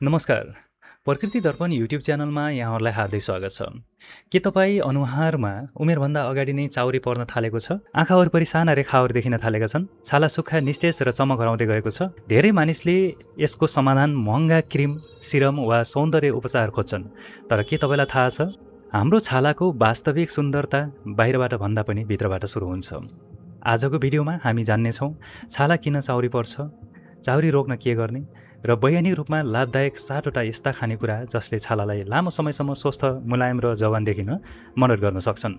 नमस्कार। प्रकृति दर्पण युट्युब च्यानलमा यहाँहरूलाई हार्दिक स्वागत छ। के तपाईँ अनुहारमा उमेरभन्दा अगाडि नै चाउरी पर्न थालेको छ? आँखा वरिपरि साना रेखाहरू देखिन थालेका छन्? छाला सुक्खा निस्तेज र चमक हराउँदै गएको छ? धेरै मानिसले यसको समाधान महँगा क्रिम, सिरम वा सौन्दर्य उपचार खोज्छन्। तर के तपाईँलाई थाहा छ? हाम्रो छालाको वास्तविक सुन्दरता बाहिरबाट भन्दा पनि भित्रबाट सुरु हुन्छ। आजको भिडियोमा हामी जान्नेछौँ छाला किन चाउरी पर्छ, चाउरी रोक्न के गर्ने र वैज्ञानिक रूपमा लाभदायक 7वटा यस्ता खानेकुरा जसले छालालाई लामो समयसम्म स्वस्थ, मुलायम र जवान देखिन मद्दत गर्न सक्छन्।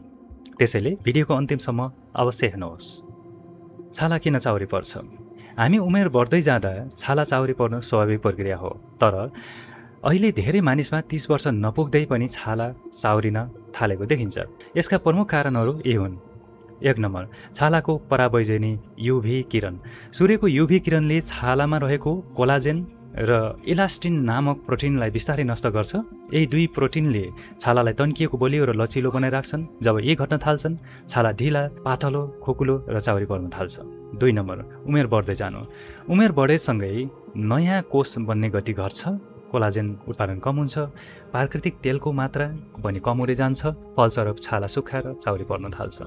त्यसैले भिडियोको अन्तिमसम्म अवश्य हेर्नुहोस्। छाला किन चाउरी पर्छ? हामी उमेर बढ्दै जाँदा छाला चाउरी पर्नु स्वाभाविक प्रक्रिया हो। तर अहिले धेरै मानिसमा 30 वर्ष नपुग्दै पनि छाला चाउरिन थालेको देखिन्छ। यसका प्रमुख कारणहरू यी हुन्। 1 नम्बर, छालाको परावैजनी युभी किरण। सूर्यको युभी किरणले छालामा रहेको कोलाजेन र इलास्टिन नामक प्रोटिनलाई बिस्तारै नष्ट गर्छ। यही दुई प्रोटिनले छालालाई तन्किएको, बलियो र लचिलो बनाइराख्छन्। जब यी घट्न थाल्छन्, छाला ढिला, पातलो, खोकुलो र चाउरी पर्न थाल्छ। 2 नम्बर, उमेर बढ्दै जानु। उमेर बढेसँगै नयाँ कोष बन्ने गति घट्छ, कोलाजेन उत्पादन कम हुन्छ, प्राकृतिक तेलको मात्रा पनि कम हुँदै जान्छ, फलस्वरूप छाला सुक्खाएर चाउरी पर्न थाल्छ।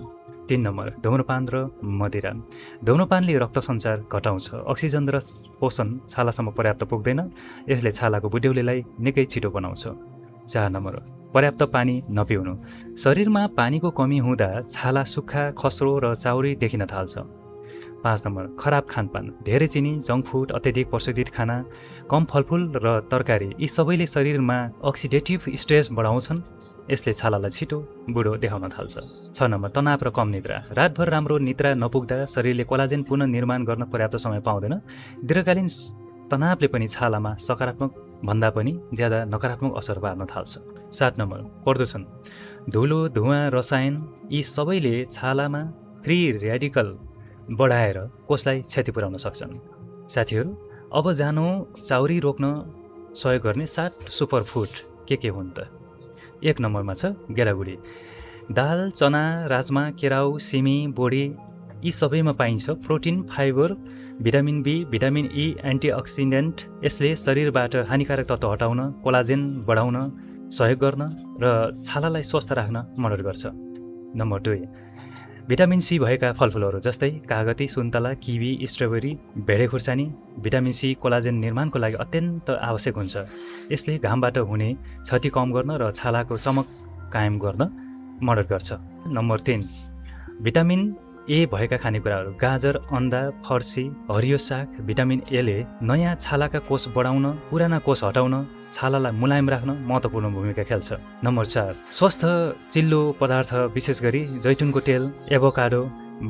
3 नम्बर, धूम्रपान र मदिरा। धूम्रपानले रक्त सञ्चार घटाउँछ, अक्सिजन र पोषण छालासम्म पर्याप्त पुग्दैन, यसले छालाको बुढ्यौलीलाई निकै छिटो बनाउँछ। 4 नम्बर, पर्याप्त पानी नपिउनु। शरीरमा पानीको कमी हुँदा छाला सुक्खा, खस्रो र चाउरी देखिन थाल्छ। 5 नम्बर, खराब खानपान। धेरै चिनी, जङ्क फुड, अत्यधिक प्रशोधित खाना, कम फलफुल र तरकारी यी सबैले शरीरमा अक्सिडेटिभ स्ट्रेस बढाउँछन्, यसले छालालाई छिटो बुढो देखाउन थाल्छ। 6 नम्बर, तनाव र कम निद्रा। रातभर राम्रो निद्रा नपुग्दा शरीरले कोलाजेन पुनर्निर्माण गर्न पर्याप्त समय पाउँदैन। दीर्घकालीन तनावले पनि छालामा सकारात्मक भन्दा पनि ज्यादा नकारात्मक असर पार्न थाल्छ। 7 नम्बर, प्रदूषण। धुलो, धुवाँ, रसायन यी सबैले छालामा फ्री र्याडिकल बढाएर कोषलाई क्षति पुर्याउन सक्छन्। साथीहरू, अब जानु चाउरी रोक्न सहयोग गर्ने 7 सुपरफुड के हुन् त? 1 नम्बरमा छ गेडागुडी। दाल, चना, राजमा, केराउ, सिमी, बोडी यी सबैमा पाइन्छ protein, fibre, vitamin B, vitamin E, antioxidant. यसले शरीरबाट हानिकारक तत्त्व हटाउन, कोलाजेन बढाउन सहयोग गर्न र छालालाई स्वस्थ राख्न मद्दत गर्छ। नम्बर 2, भिटामिन सी भएका फलफुलहरू जस्तै कागती, सुन्तला, किवी, स्ट्रबेरी, भेडे खुर्सानी। भिटामिन सी कोलाजेन निर्माणको लागि अत्यन्त आवश्यक हुन्छ। यसले घामबाट हुने क्षति कम गर्न र छालाको चमक कायम गर्न मद्दत गर्छ। नम्बर 3, भिटामिन ए भएका खानेकुराहरू। गाजर, अन्डा, फर्सी, हरियो साग। भिटामिन एले नयाँ छालाका कोष बढाउन, पुराना कोष हटाउन, छालालाई मुलायम राख्न महत्त्वपूर्ण भूमिका खेल्छ। नम्बर 4, स्वस्थ चिल्लो पदार्थ विशेष गरी जैतुनको तेल, एभोकाडो,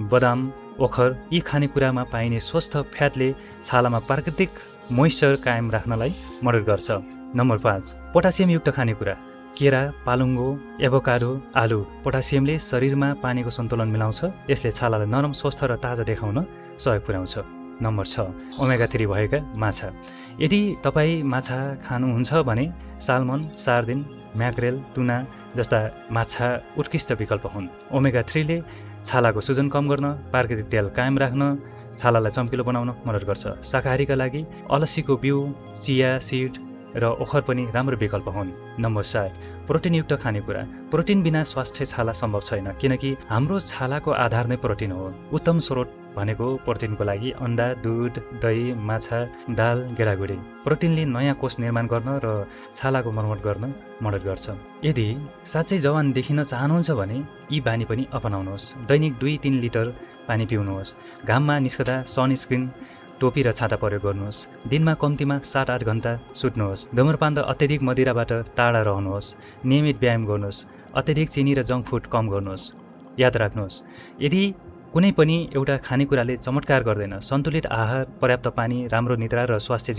बदाम, ओखर यी खानेकुरामा पाइने स्वस्थ फ्याटले छालामा प्राकृतिक मोइस्चर कायम राख्नलाई मद्दत गर्छ। नम्बर 5, पोटासियमयुक्त खानेकुरा। केरा, पालुङ्गो, एभोकाडो, आलु। पोटासियमले शरीरमा पानीको सन्तुलन मिलाउँछ, यसले छालालाई नरम, स्वस्थ र ताजा देखाउन सहयोग पुर्याउँछ। नम्बर 6, ओमेगा 3 भएका माछा। यदि तपाईँ माछा खानुहुन्छ भने साल्मन, सार्दिन, म्याक्रेल, टुना जस्ता माछा उत्कृष्ट विकल्प हुन्। ओमेगा 3 ले छालाको सुजन कम गर्न, प्राकृतिक तेल कायम राख्न, छालालाई चम्किलो बनाउन मद्दत गर्छ। शाकाहारीका लागि अलसीको बिउ, चिया सिड र ओखर पनि राम्रो विकल्प हुन्। नम्बर 7, प्रोटिनयुक्त खानेकुरा। प्रोटिन बिना स्वास्थ्य छाला सम्भव छैन, किनकि हाम्रो छालाको आधार नै प्रोटिन हो। उत्तम स्रोत भनेको प्रोटिनको लागि अन्डा, दुध, दही, माछा, दाल, गेडागुडी। प्रोटिनले नयाँ कोष निर्माण गर्न र छालाको मर्मत गर्न मद्दत गर्छ। यदि साँच्चै जवान देखिन चाहनुहुन्छ भने यी बानी पनि अपनाउनुहोस्। दैनिक 2-3 लिटर पानी पिउनुहोस्। घाममा निस्कदा सनस्क्रिन, टोपी र छाता प्रयोग गर्नुहोस्। दिनमा कम्तीमा 7-8 घण्टा सुत्नुहोस्। धूम्रपान र अत्यधिक मदिराबाट टाढा रहनुहोस्। नियमित व्यायाम गर्नुहोस्। अत्यधिक चिनी र जङ्क फुड कम गर्नुहोस्। याद राख्नुहोस्, यदि कुनै पनि एउटा खानेकुराले चमत्कार गर्दैन, सन्तुलित आहार, पर्याप्त पानी, राम्रो निद्रा र स्वास्थ्य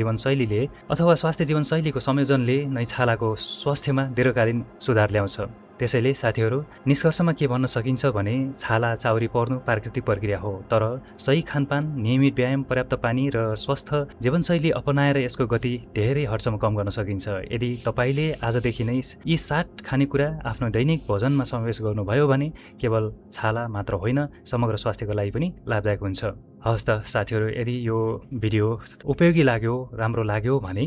जीवनशैलीको संयोजनले नै छालाको स्वास्थ्यमा दीर्घकालीन सुधार ल्याउँछ। त्यसैले साथीहरू निष्कर्षमा के भन्न सकिन्छ भने छाला चाउरी पर्नु प्राकृतिक प्रक्रिया हो, तर सही खानपान, नियमित व्यायाम, पर्याप्त पानी र स्वस्थ जीवनशैली अपनाएर यसको गति धेरै हदसम्म कम गर्न सकिन्छ। यदि तपाईँले आजदेखि नै यी 7 खानेकुरा आफ्नो दैनिक भोजनमा समावेश गर्नुभयो भने केवल छाला मात्र होइन, समग्र स्वास्थ्यको लागि पनि लाभदायक हुन्छ। हवस् त साथीहरू, यदि यो भिडियो उपयोगी लाग्यो, राम्रो लाग्यो भने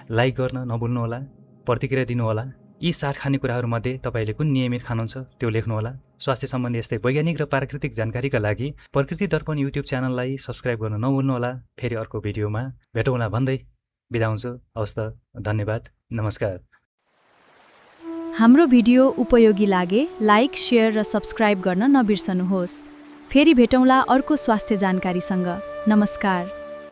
लाइक गर्न नभुल्नुहोला, प्रतिक्रिया दिनुहोला। यी 7 खानेकुराहरूमध्ये तपाईँले कुन नियमित खानुहुन्छ त्यो लेख्नुहोला। स्वास्थ्य सम्बन्धी यस्तै वैज्ञानिक र प्राकृतिक जानकारीका लागि प्रकृति दर्पण युट्युब च्यानललाई सब्स्क्राइब गर्न नभुल्नुहोला। फेरि अर्को भिडियोमा भेटौँला भन्दै बिदा हुन्छु। हवस् त, धन्यवाद, नमस्कार। हाम्रो भिडियो उपयोगी लागे लाइक, शेयर र सब्स्क्राइब गर्न नबिर्सनुहोस्। फेरि भेटौँला अर्को स्वास्थ्य जानकारीसँग। नमस्कार।